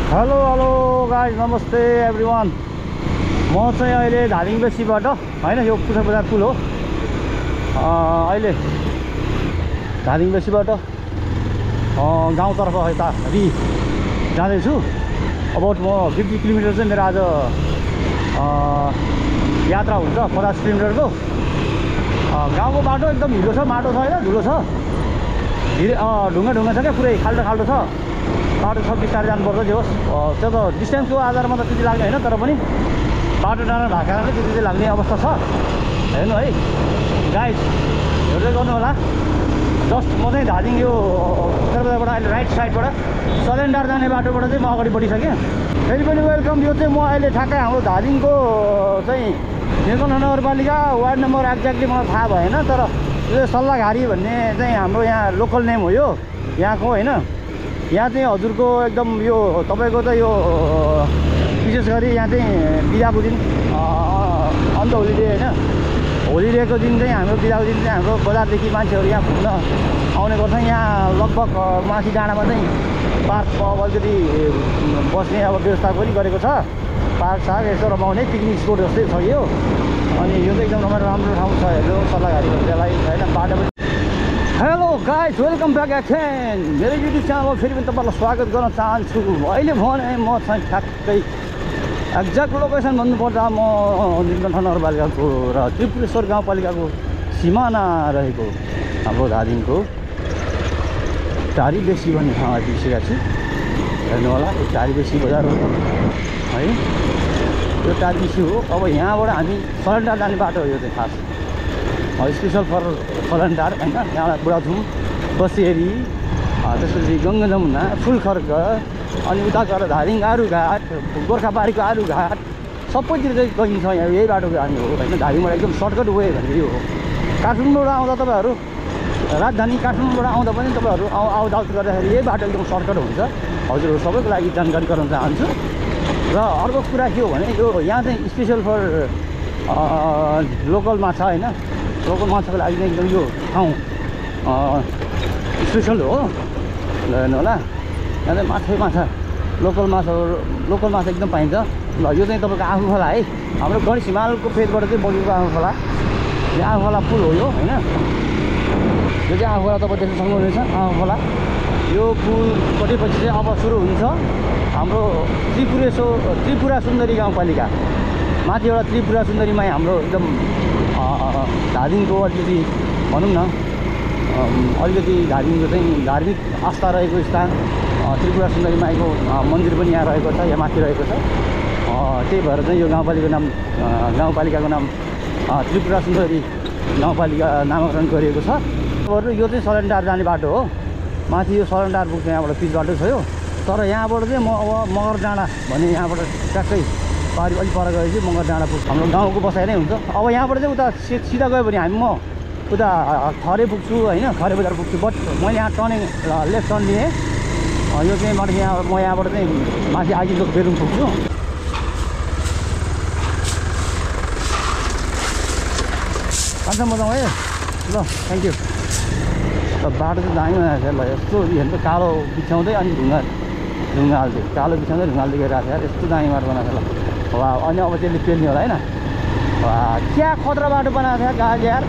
Hello guys, नमस्ते everyone. म चाहिँ अहिले धादिङ बेसीबाट हैन, यो पुछर बजार पुल हो। अहिले धादिङ बेसीबाट गाउँतर्फ यता जाँदैछु। अबाउट म 50 किलोमिटर चाहिँ मेरो आज यात्रा हुन्छ, 50 किलोमिटरको। गाउँको बाटो एकदम हिलो छ, माटो छ होइन, धुलो छ, ढुङ्गा छ क्या, पुरै खाल्डो छ बाटो। सब बिस्तारै जानुपर्छ जे होस्। त्यो त डिस्टेन्सको आधारमा त त्यति लाग्ने होइन, तर पनि बाटो डाँडा भएको कारणले त्यति लाग्ने अवस्था छ। हेर्नु है गाइज, हेर्दै गर्नु होला। जस्ट म चाहिँ धादिङ यो उत्तर बजारबाट अहिले राइट साइडबाट सलेन्डार जाने बाटोबाट चाहिँ म अगाडि बढिसकेँ। फेरि पनि वेलकम। यो चाहिँ म अहिले ठ्याक्कै हाम्रो धादिङको चाहिँ निर्मल नगरपालिका वार्ड नम्बर एक्ज्याक्टली मलाई थाहा भएन, तर यो सल्लाहघारी भन्ने चाहिँ हाम्रो यहाँ लोकल नेम हो यो यहाँको होइन। यहाँ चाहिँ हजुरको एकदम यो तपाईँको त यो विशेष गरी यहाँ चाहिँ बिदाको दिन अन्त होलिडे होइन, होलिडेको दिन चाहिँ हाम्रो बिदाको दिन चाहिँ हाम्रो बजारदेखि मान्छेहरू यहाँ घुम्न आउने गर्छन्। यहाँ लगभग माथि डाँडामा चाहिँ पार्क अब अलिकति बस्ने अब व्यवस्था पनि गरेको छ। पार्क साग यसो रमाउने पिकनिक स्पोट जस्तै छ यो। अनि यो चाहिँ एकदम राम्रो ठाउँ छ। हेर्नु सल्लाहघारी भन्नेलाई होइन, बाटो पनि। Hello guys, welcome back again मेरो युट्युब च्यानलमा फेरि पनि तपाईँलाई स्वागत गर्न चाहन्छु। अहिले भने म चाहिँ ठ्याक्कै एक्ज्याक्ट लोकेसन भन्नुपर्दा म निर्मल नगरपालिकाको र त्रिपुरेश्वर गाउँपालिकाको सिमाना रहेको हाम्रो धादिङको टारीबेसी भन्ने ठाउँ आइपुगिसकेको छु। हेर्नु होला, यो टारीबेसी बजार हो है, यो टारीबेसी हो। अब यहाँबाट हामी सलेन्डार जाने बाटो हो यो चाहिँ खास स्पेसल फर सलेन्डार होइन। यहाँबाट बुढाथुम, बसेरी, त्यसपछि गङ्गा जमुना, फुलखर्क, अनि उता गएर धादिङ आरुघाट, गोर्खाबारीको आरुघाट सबैतिर चाहिँ गइन्छ। यहाँ यही बाटो जाने हो होइन। धादिङबाट एकदम सर्टकट वे भनेको यो हो। काठमाडौँबाट आउँदा तपाईँहरू राजधानी काठमाडौँबाट आउँदा पनि तपाईँहरू आउट गर्दाखेरि यही बाटो एकदम सर्टकट हुन्छ। हजुरहरू सबैको लागि जानकारी गराउन चाहन्छु। र अर्को कुरा के हो भने यो यहाँ चाहिँ स्पेसल फर लोकल माछा होइन, लोकल माछाको लागि चाहिँ एकदम यो ठाउँ स्पेसल हो। ल हेर्नु होला, यहाँ चाहिँ माछा लोकल माछा एकदम पाइन्छ। ल यो चाहिँ तपाईँको आफू खोला है, हाम्रो गणेश हिमालको फेदबाट चाहिँ बगेको आफू खोला। यो आफू खोला पुल हो यो होइन। यो चाहिँ आफू खोला तपाईँ देख्न सक्नुहुनेछ। आफू खोला यो पुल कटेपछि चाहिँ अब सुरु हुन्छ हाम्रो त्रिपुरा सुन्दरी गाउँपालिका। माथि एउटा त्रिपुरा सुन्दरीमा हाम्रो एकदम धादिङको अलिकति भनौँ न, अलिकति धादिङको चाहिँ धार्मिक आस्था रहेको स्थान त्रिपुरा सुन्दरी माईको मन्दिर पनि यहाँ रहेको छ, यहाँ माथि रहेको छ। त्यही भएर चाहिँ यो गाउँपालिकाको नाम त्रिपुरा सुन्दरी गाउँपालिका नामाकरण गरिएको छ। यो चाहिँ सलेन्डार जाने बाटो हो। माथि यो सलेन्डार पुग्छ, यहाँबाट पिच बाटो छ यो। तर यहाँबाट चाहिँ म अब मगर डाँडा भन्ने यहाँबाट ट्याक्कै अलिक पर गएपछि मगर डाँडा पुग्छ, हाम्रो गाउँको बसाइ नै हुन्छ। अब यहाँबाट चाहिँ उता सिधा गयो भने म उता खरे पुग्छु होइन, खरे बजार पुग्छु। बट मैले यहाँ टर्निङ लेफ्ट टर्न लिएँ। यो चाहिँ म यहाँबाट चाहिँ माथि आइजिलो बेरुङ पुग्छु। खान्छ मजाउ है, ल थ्याङ्क यू। बाटो चाहिँ दामी बनाएको छ। ल यस्तो हेर्नु, कालो बिछ्याउँदै अनि ढुङ्गा हाल्दै, कालो बिछ्याउँदै ढुङ्गा हाल्दै गइरहेको छ। यस्तो दामी बाटो बनाएको छ। ल वा, अनि अब त्यसले पेल्ने होला होइन। वा क्या खतरा बाटो बनाएको छ गाज यार।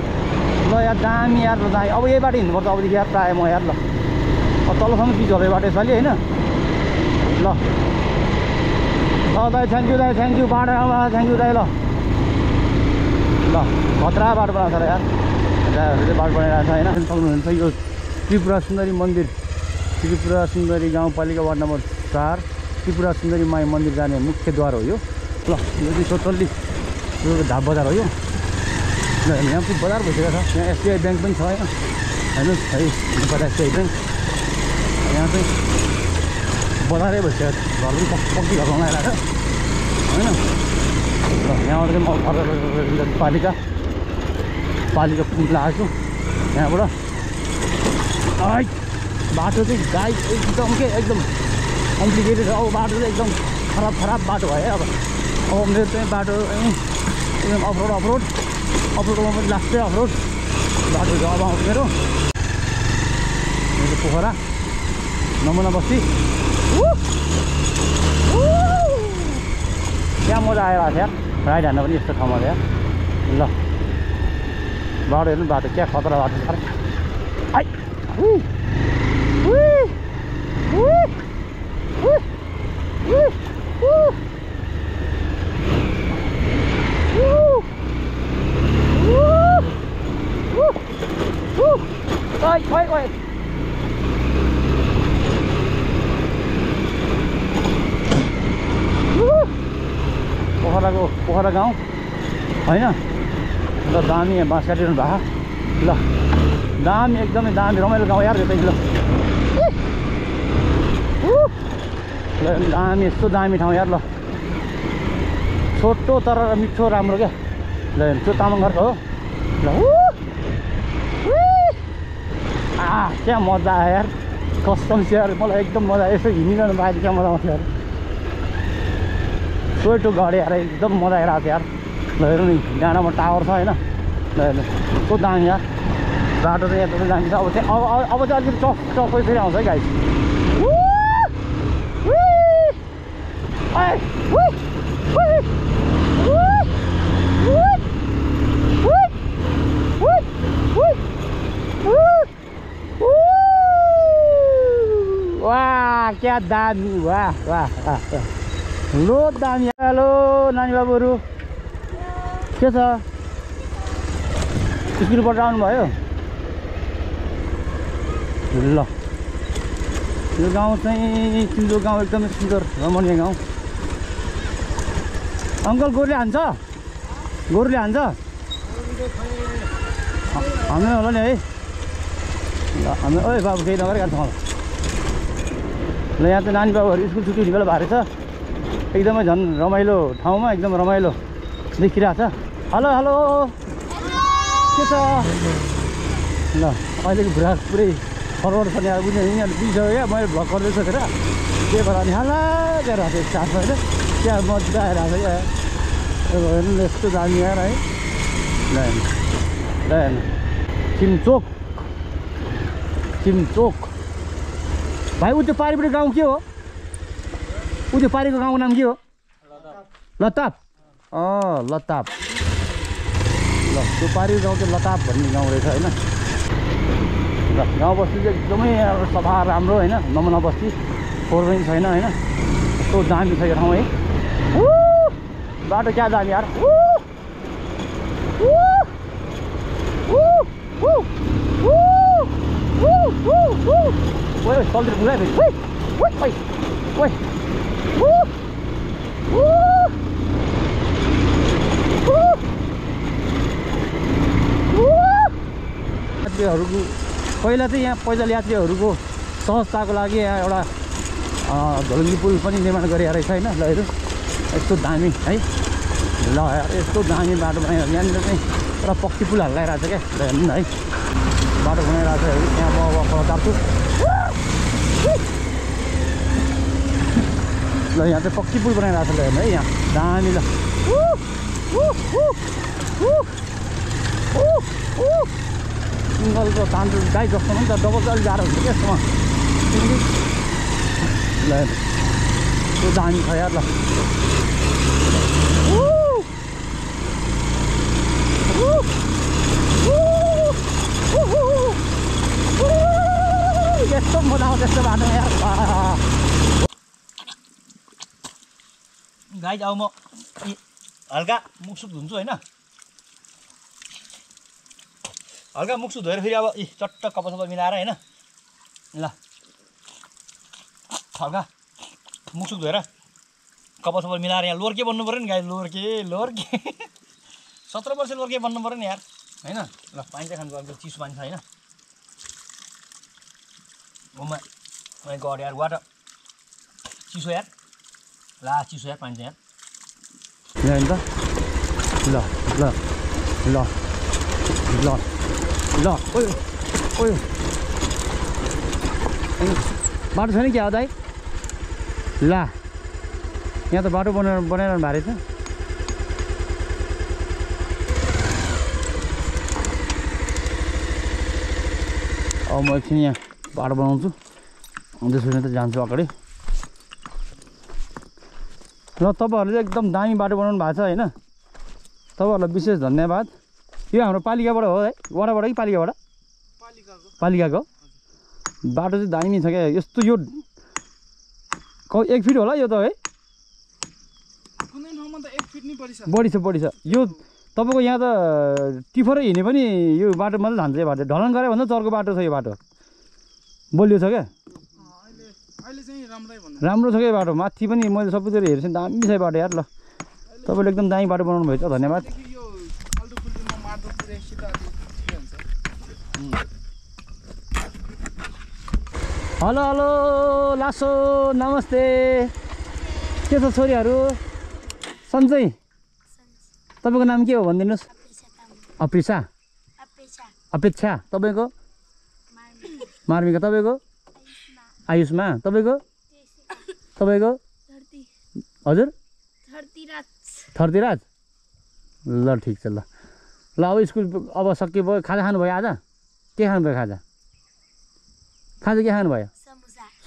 ल यार दामी यार, ल दामी। अब यही बाटो हिँड्नुपर्छ अबदेखि यार प्रायः म यार। ल तलसम्म पिच झरे बाटो यसपालि होइन। ल दाइ थ्याङ्क यू बाटो थ्याङ्क यू दाइ। ल खतरा बाटो बनाएको छ र यार, ड्राइभरले बाटो बनाइरहेको छ होइन। सक्नुहुन्छ यो त्रिपुरा सुन्दरी मन्दिर, त्रिपुरा सुन्दरी गाउँपालिका ward number 4 Tripura Sundari my मन्दिर जाने मुख्य द्वार हो यो। ल यो चाहिँ टोटल्ली यो धाप बजार हो यो। ल यहाँ चाहिँ बजार भइसकेको छ। यहाँ एसबिआई ब्याङ्क पनि छ होइन। हेर्नुहोस् है, एसबिआई ब्याङ्क यहाँ चाहिँ बजारै भइसकेको छ। घर पनि पक्की घर बनाइरहेको छ होइन। ल यहाँबाट चाहिँ म पालिका पुग्न लागेको छु यहाँबाट। बाटो चाहिँ गाई एकदम कम्प्लिकेटेड। अब बाटो चाहिँ एकदम खराब बाटो भयो। अब मेरो चाहिँ बाटो एकदम अफरोडमा पनि लास्टै अफरोड बाटो छ। अब आउँछ मेरो पोखरा नमुना बस्ती। मजा आइरहेको छ यार राइड हान्न पनि यस्तो ठाउँमा यार ल बाटो हेर्नु बाटो क्या खतरा बाटो छ आई पोखरा गाउँ होइन ल दामी बाँस काटिरहनु भएको ल दामी एकदमै दामी रमाइलो गाउँ यार यो चाहिँ ल दामी यस्तो दामी ठाउँ यार ल छोटो तर मिठो राम्रो क्या ल त्यो तामाङ घरको हो ल क्या मजा आयो यार कस्टम यार मलाई एकदम मजा आयो यसो हिँडिरहनु पाएँ क्या मजा आउँथ्यो यार टोटो गढे यार एकदम मजा आइरहेको थियो यार ल हेर्नु नि डाँडामा टावर छ होइन ल हेर्नु कस्तो दामी यार बाटो चाहिँ यहाँ तपाईँ दामी छ अब चाहिँ अब चाहिँ अलिकति टफ फेरि आउँछ है गाइस वाह क्या दामी वाह वाह वाह लो दामी हेलो नानी बाबुहरू के छ स्कुलबाट आउनुभयो ल यो गाउँ चाहिँ तिम्रो गाउँ एकदमै सुन्दर रमणीय गाउँ अङ्कल गोरुले हान्छ हामी होला नि है ल हामी ओइ बाबु केही नगरी हाल्छ मलाई ल यहाँ चाहिँ नानी बाबुहरू स्कुल छुट्टी हुने बेला भएको छ एकदमै झन् रमाइलो ठाउँमा एकदम रमाइलो देखिरहेको छ हेलो हेलो के छ ल अहिलेको बुढा पुरै फरवर्ड छ नि अब यिनीहरू बुझिसक्यो क्या मैले भ्लग गर्दैछु हेर के भएर अनि हाला गएर आएको छ साथ होइन क्या मजा आइरहेको छ क्या हेर्नु यस्तो दामी आएर है ल हेर्नु चिमचोक भाइ ऊ त्यो पारिपट्टि गाउँ के हो ऊ त्यो पारिको गाउँको नाम के हो लताप लताप ल त्यो पारिको गाउँ चाहिँ लताप भन्ने गाउँ रहेछ होइन ल गाउँ बस्ती चाहिँ एकदमै सफा राम्रो होइन नमुना बस्ती फोहोर पनि छैन होइन यस्तो दामी छ यो ठाउँ है बाटो क्या दामी यार चल्दै पुऱ्याइ यात्रीहरूको पहिला चाहिँ यहाँ पैदल यात्रीहरूको सहजताको लागि यहाँ एउटा धोलङ्गी पुल पनि निर्माण गरेको रहेछ होइन ल हेर्नु यस्तो दामी है ल यार यस्तो दामी बाटो बनाएर यहाँनिर चाहिँ एउटा पक्की पुल हल्लाइरहेको छ क्या ल हेर्नु न है बाटो बनाइरहेको छ हेर्नु यहाँ म तार्छु ल यहाँ चाहिँ पक्की पुल बनाइरहेको छ ल हेर्नु है यहाँ दामी ल सिङ्गलको तान्डु गाई जस्तो नि त डबल चाहिँ अलिक गाह्रो हुन्छ क्या यसमा ल त्यो दामी छ यार ल यस्तो मजा आउँछ यस्तो बाटो यार गाई अब म हल्का मुखसुख धुन्छु होइन हल्का मुखसुख धोएर फेरि अब चट्ट कपाल मिलाएर होइन ल हल्का मुखसुख धोएर कपाल मिलाएर यहाँ लोर्के बन्नु पऱ्यो नि गाई लोर्के 17 वर्ष लोर्के बन्नु पऱ्यो नि यार होइन ल पानी चाहिँ खानु पर्छ चिसो पानी छ होइन मैं गड यार वाटर चिसो यार ला चिसो यार पानी चाहिँ यार ल ल ल ल ल ओयो ओयो बाटो छैन क्या हो दाइ ला यहाँ त बाटो बनाइरहनु भएको रहेछ अब म एकछिन यहाँ बाटो बनाउँछु त्यसरी नै त जान्छु अगाडि र तपाईँहरूले एकदम दामी बाटो बनाउनु भएको छ होइन तपाईँहरूलाई विशेष धन्यवाद यो हाम्रो पालिकाबाट हो है वडाबाट कि पालिकाबाट पालिकाको बाटो चाहिँ दामी छ क्या यस्तो यो 1 फिट होला यो त है कुनै ठाउँमा त 1 फिट नि बढी छ यो तपाईँको यहाँ त टिफरै हिँड्ने पनि यो बाटो मात्रै जान्छ यो बाटो ढलान गरे भन्दा चर्को बाटो छ यो बाटो बलियो छ क्या अहिले चाहिँ राम्रो छ क्या बाटो माथि पनि मैले सबैतिर हेर्छु दामी छ बाटो यार ल तपाईँले एकदम दामी बाटो बनाउनु भएछ धन्यवाद हेलो हेलो लासो नमस्ते के छ छोरीहरू सन्चै तपाईँको नाम के हो भनिदिनुहोस् अपेक्षा अपेक्षा तपाईँको मार्मिका तपाईँको आयुष्मा तपाईँको हजुर थर्तिराज ल ठिक छ ल अब स्कुल अब सकियो खाजा खानुभयो आज के खानुभयो खाजा के खानुभयो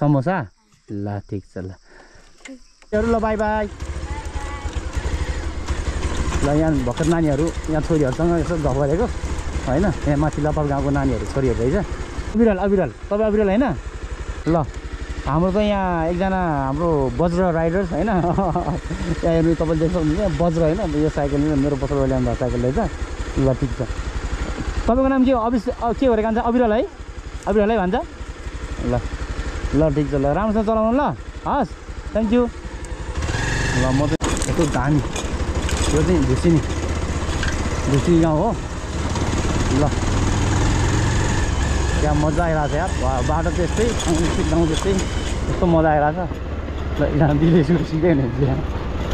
समोसा ल ठिक छ ल ल बाई बाई ल यहाँ भर्खर नानीहरू यहाँ छोरीहरूसँग यसो गफ गरेको होइन यहाँ माथि लपाल गाउँको नानीहरू छोरीहरू रहेछ अविरल तपाईँ अविरल होइन ल हाम्रो त यहाँ एकजना हाम्रो वज्र राइडर्स होइन यहाँ हेर्नु तपाईँले देख्नु सक्नुहुन्छ वज्र होइन यो साइकल मेरो पछाडि ल्याउनु भएको साइकल रहेछ ल ठिक छ तपाईँको नाम के हो के भएर खान्छ अविरल है भन्छ ल ठिक छ ल राम्रोसँग चलाउनु ल हस् थ्याङ्क यू ल म चाहिँ यस्तो दामी यो चाहिँ धुसिनी गाउँ हो ल त्यहाँ मजा आइरहेको छ यार बाटो त्यस्तै गाउँ त्यस्तै यस्तो मजा आइरहेको छ ल यहाँ दिदी स्कुटी सिधै हुनुहुन्छ यहाँ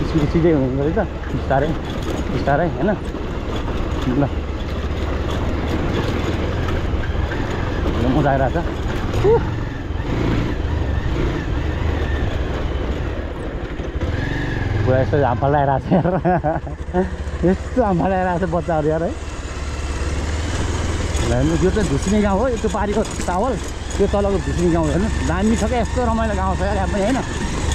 स्कुटी सिधै हुनुहुन्छ रहेछ बिस्तारै होइन ल मजा आइरहेको छ पुरा यस्तो झाम्फा लगाइरहेको छ यार यस्तो झाम्फा लगाइरहेको छ बच्चाहरू यार है यो चाहिँ धुसिनी गाउँ हो यो पारीको चावल त्यो तलको धुसिनी गाउँ हेर्नु दामी छ क्या यस्तो रमाइलो गाउँ छ यार यहाँ पनि होइन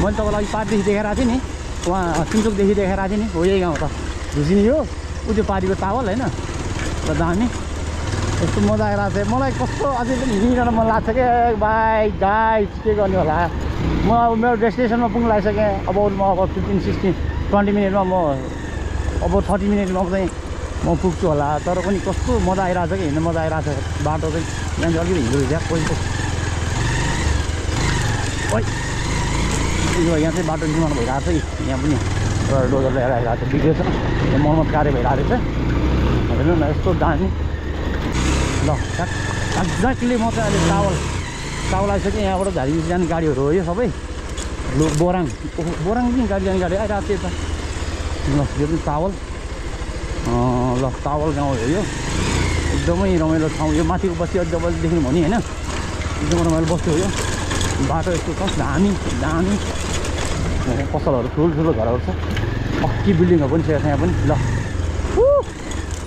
मैले तपाईँलाई पारीदेखि देखाइरहेको थिएँ नि उहाँ सिन्चोकदेखि देखाइरहेको थिएँ नि हो यही गाउँ त धुसिनी हो ऊ त्यो पारीको चावल होइन र दामी यस्तो मजा आइरहेको छ मलाई कस्तो अझै पनि हिँडिरहन मन लाग्छ क्या बाई गाइस के गर्ने होला म अब मेरो डेस्टिनेसनमा पुग्नु लागिसकेँ अब म अब 15-16-20 मिनटमा म अब 30 मिनटमा चाहिँ म पुग्छु होला तर पनि कस्तो मजा आइरहेको छ कि हिँड्नु मजा आइरहेको छ बाटो चाहिँ यहाँ चाहिँ अलिकति हिँड्नु रहेछ पहिलो यहाँ चाहिँ बाटो निर्माण भइरहेको छ कि यहाँ पनि डोजर ल्याएर आइरहेको छ बिग्रेछ यहाँ मर्मत कार्य भइरहेको रहेछ हेर्नु न यस्तो दामी ल एक्ज्याक्टली म चाहिँ अहिले चावल आइसक्यो यहाँबाट झारी जाने गाडीहरू हो यो सबै बोराङ पनि गाडी जाने गाडी आइरहेको थियो त ल यो पनि चावल ल चावल गाउँ हो यो एकदमै रमाइलो ठाउँ यो माथिको बस्ती अझ जब देख्नु भने होइन एकदमै रमाइलो बस्ती हो यो बाटो यस्तो छ दामी पसलहरू ठुलो घरहरू छ पक्की बिल्डिङहरू पनि छ यहाँ पनि ल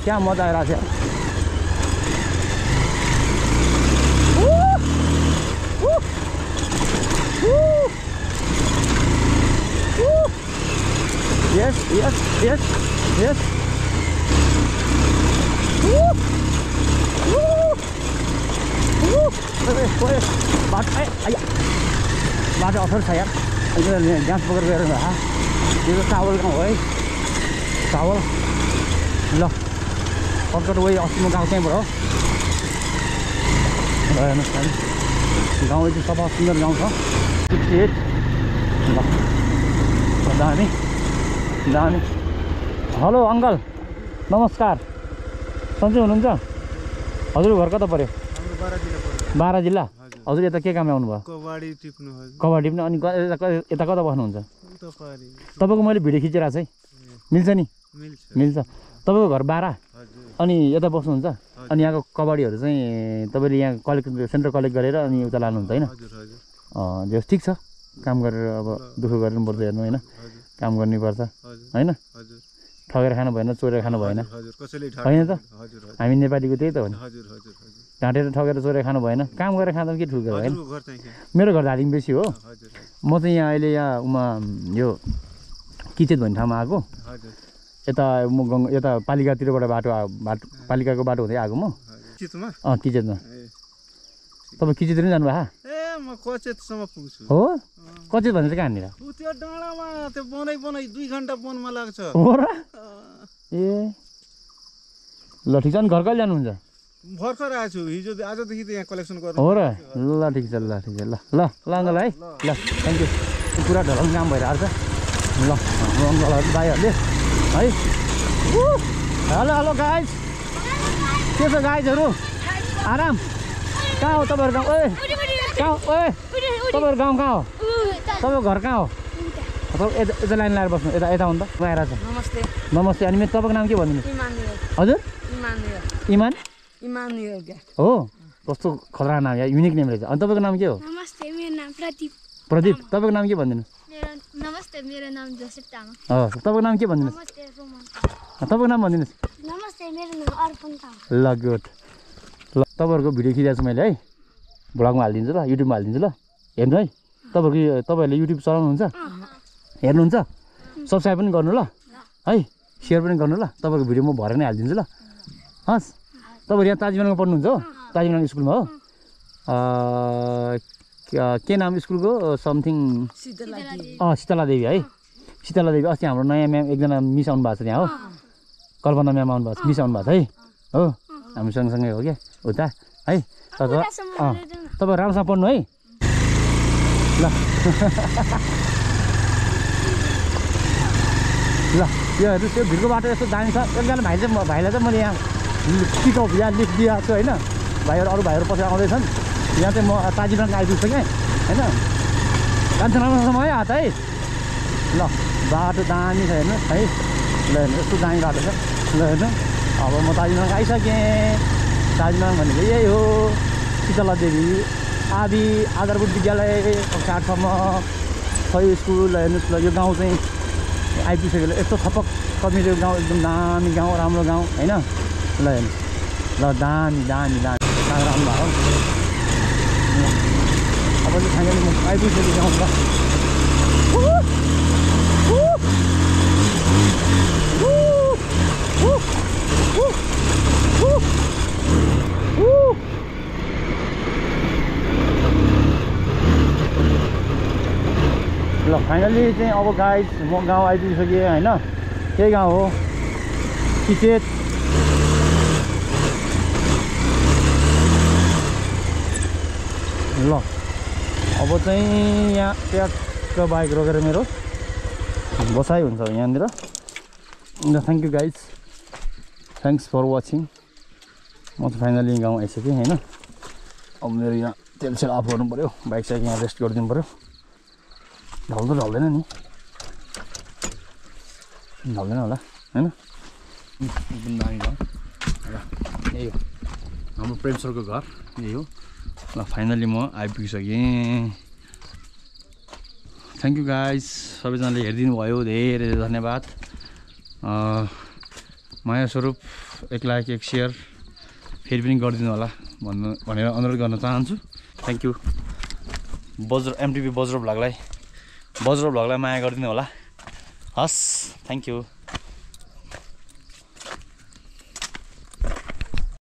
क्या मजा आइरहेको छ Yes. बाटो अप्ठ्यारो छ यार ग्यास बोकेर गएर यो चावल गाउँ हो है चावल ल अर्को वही अस्तिको गाउँ त्यहीँबाट हो हेर्नुहोस् गाउँ चाहिँ सफा सुन्दर गाउँ छ 68 ल दामी हेलो अङ्कल नमस्कार सन्चै हुनुहुन्छ हजुर घर कता पऱ्यो 12 जिल्ला हजुर यता के काम आउनुभयो कबाडी टिप्नु अनि यता कता बस्नुहुन्छ तपाईँको मैले भिडियो खिचिरहेको छु है मिल्छ नि मिल्छ तपाईँको घर 12 अनि यता बस्नुहुन्छ अनि यहाँको कबाडीहरू चाहिँ तपाईँले यहाँ सेन्टर कलेक्ट गरेर अनि उता लानुहुन्छ होइन जो ठिक छ काम गरेर अब दुःख गर्नुपर्छ हेर्नु होइन काम गर्नुपर्छ होइन ठगेर खानु भएन चोरेर खानु भएन होइन त हामी नेपालीको त्यही त हो नि ढाँटेर ठगेर चोरेर खानु भएन काम गरेर खाँदा के ठुलो होइन मेरो घर धादिङ बेसी हो म चाहिँ यहाँ अहिले यहाँ उमा यो किचेत भन्ने ठाउँमा आएको हजुर यता म यता पालिकातिरबाट बाटो पालिकाको बाटो हुँदै आएको म किचमा किचेतमा तपाईँ किचेतिर जानुभयो ए म कचेतसम्म पुग्छु हो कचेत भन्ने चाहिँ कहाँनिर त्यो डाँडामा त्यो बनाइ 2 घन्टा वनमा लाग्छ हो र ए ल ठिक छ नि घर कहिले जानुहुन्छ भर्खर आएको छु हिजो आजदेखि त यहाँ कलेक्सन गर्नु हो र ल ठिक छ ल ठिक छ ल ल ल अङ्कल है ल थ्याङ्क यू पुरा ढलाउने काम भइरहेको छ ल हाम्रो अङ्कलहरू भाइहरूले है हेलो हेलो गाइज के छ गाइजहरू आराम कहाँ हो तपाईँहरू गाउँ ए कहाँ ए तपाईँहरू गाउँ कहाँ हो तपाईँको घर कहाँ हो यता लाइन लगाएर बस्नु यता यता हो नि त म आइरहेको छ नमस्ते नमस्ते अनि मेरो तपाईँको नाम के भनिदिनु हजुर इमान हो कस्तो खतरा नाम या युनिक नेम रहेछ अनि तपाईँको नाम के हो नमस्ते मेरो नाम प्रदीप प्रदीप तपाईँको नाम के भनिदिनु नमस्ते मेरो नाम जोसेफ तामाङ हो तपाईँको नाम के भनिदिनुहोस् नमस्ते रोमन तपाईँको नाम भनिदिनुहोस् नमस्ते मेरो नाम अर्पण तामाङ ल गुड ल तपाईँहरूको भिडियो खिचेको छु मैले है भ्लगमा हालिदिन्छु ल युट्युबमा हालिदिन्छु ल हेर्नु है तपाईँहरूले युट्युब चलाउनुहुन्छ हेर्नुहुन्छ सब्सक्राइब पनि गर्नु ल है सेयर पनि गर्नु ल तपाईँको भिडियो म भरे नै हालिदिन्छु ल हस् तपाईँहरू यहाँ ताजिमाङमा पढ्नुहुन्छ हो ताजिमाङ स्कुलमा हो के नाम स्कुलको समथिङ शीतला देवी है शीतला देवी अस्ति हाम्रो नयाँ म्याम एकजना मिस आउनु भएको छ त्यहाँ हो कल्पना म्याम आउनु भएको छ मिस आउनु भएको छ है हो हामी सँगसँगै हो क्या उता है तपाईँ राम्रोसँग पढ्नु है ल ल यो हेर्नु त्यो भिरको बाटो यस्तो दामी छ एकजना भाइलाई चाहिँ मैले यहाँ पिकअप यहाँ लिफ्ट दिएको छु होइन भाइहरू अरू भाइहरू पछि आउँदैछन् यहाँ चाहिँ म ताजिमाङ आइपुग्छु क्या होइन जान्छ राम्रोसँग है हात है ल बाटो दामी छ हेर्नु है ल हेर्नु यस्तो दामी बाटो छ ल हेर्नु अब म ताजिमाङ आइसकेँ ताजिमाङ भनेको यही हो शीतला देवी आदि आधारभूत विद्यालय कक्षा 8सम्म खै स्कुल हेर्नुहोस् ल यो गाउँ चाहिँ आइपुगिसक्यो यस्तो थपक कमिलो गाउँ एकदम दामी गाउँ राम्रो गाउँ होइन ल हेर्नुहोस् ल दामी दामी दामी राम्रो भयो अब चाहिँ फाइनली म आइपुगिसकेको गाउँ ल ल फाइनली चाहिँ अब गाइस म गाउँ आइपुगिसकेँ होइन त्यही गाउँ हो किचेत ल अब चाहिँ यहाँ ट्याक्क बाइक रोकेर मेरो बसाइ हुन्छ यहाँनिर ल thank you guys thanks for watching म चाहिँ फाइनली गाउँ आइसकेँ होइन अब मेरो यहाँ तेल सेल अफ गर्नु पऱ्यो बाइक साइक यहाँ रेस्ट गरिदिनु पऱ्यो ढल्दो ढल्दैन नि ढल्दैन होला होइन एकदम दामी घर ल यही हो हाम्रो प्रेम सरको घर यही हो ल फाइनली म आइपुगिसकेँ थ्याङ्क यू गाइज सबैजनाले हेरिदिनु भयो धेरै धेरै धन्यवाद माया स्वरूप 1 लाख 1 सेयर फेरि पनि गरिदिनु होला भनेर अनुरोध गर्न चाहन्छु थ्याङ्क यू एमटिभी वज्र भ्लगलाई माया गरिदिनु होला हस् थ्याङ्क यू